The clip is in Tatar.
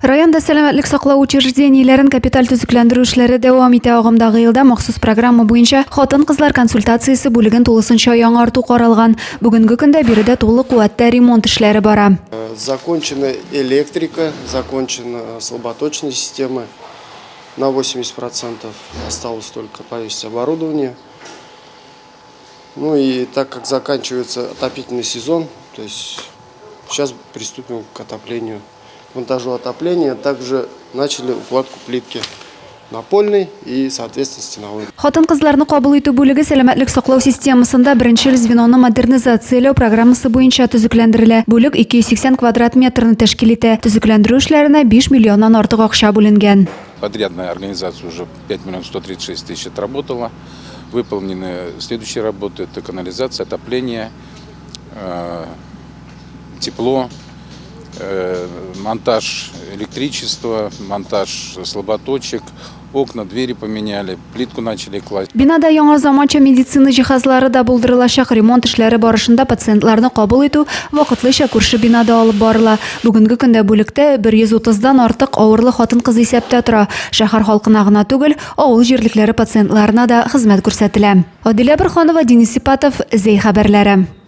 Районда сәламәтлек саклау учреждениеләрен капиталь төзекләндерү эшләре дәвам итә. Агымдагы елда махсус программа буенча хатын-кызлар консультациясе бүлеген тулысынча яңарту каралган. Бүгенге көндә биредә тулы куәттә ремонт эшләре бара. Закончена электрика, закончена слаботочная система на 80%. Осталось только повесить оборудование. Ну и так как заканчивается отопительный сезон, то есть сейчас приступим к отоплению, к монтажу отопления. Также начали укладку плитки напольной и, соответственно, стеновой. Хатын-кызларны кабул итү бүлеге сәламәтлек саклау системасында беренчел звеноны модернизацияләү программасы буенча төзекләндерелә. Бүлек 280 квадрат метрны тәшкил итә. Төзекләндерү эшләренә 5 миллионнан артык акча бүленгән. Подрядная организация уже 5 миллионов 136 тысяч отработала. Выполнены следующие работы. Это канализация, отопление, тепло, монтаж электричества, монтаж слаботочек, окна, двери поменяли, плитку начали класть. Бинада яңа заманча медицина җиһазлары да булдырылачак. Ремонт эшләре барышында пациентларны кабул итү вакытлыча күрше бинада алып барыла. Бүгенге көндә бүлектә 130 дан артык авырлы хатын-кыз исәптә тора. Шәһәр халкына гына түгел, авыл җирлекләре пациентларына да хезмәт күрсәтелә. Адилә Борһанова, Денис Сипатов, Зәй хәбәрләре.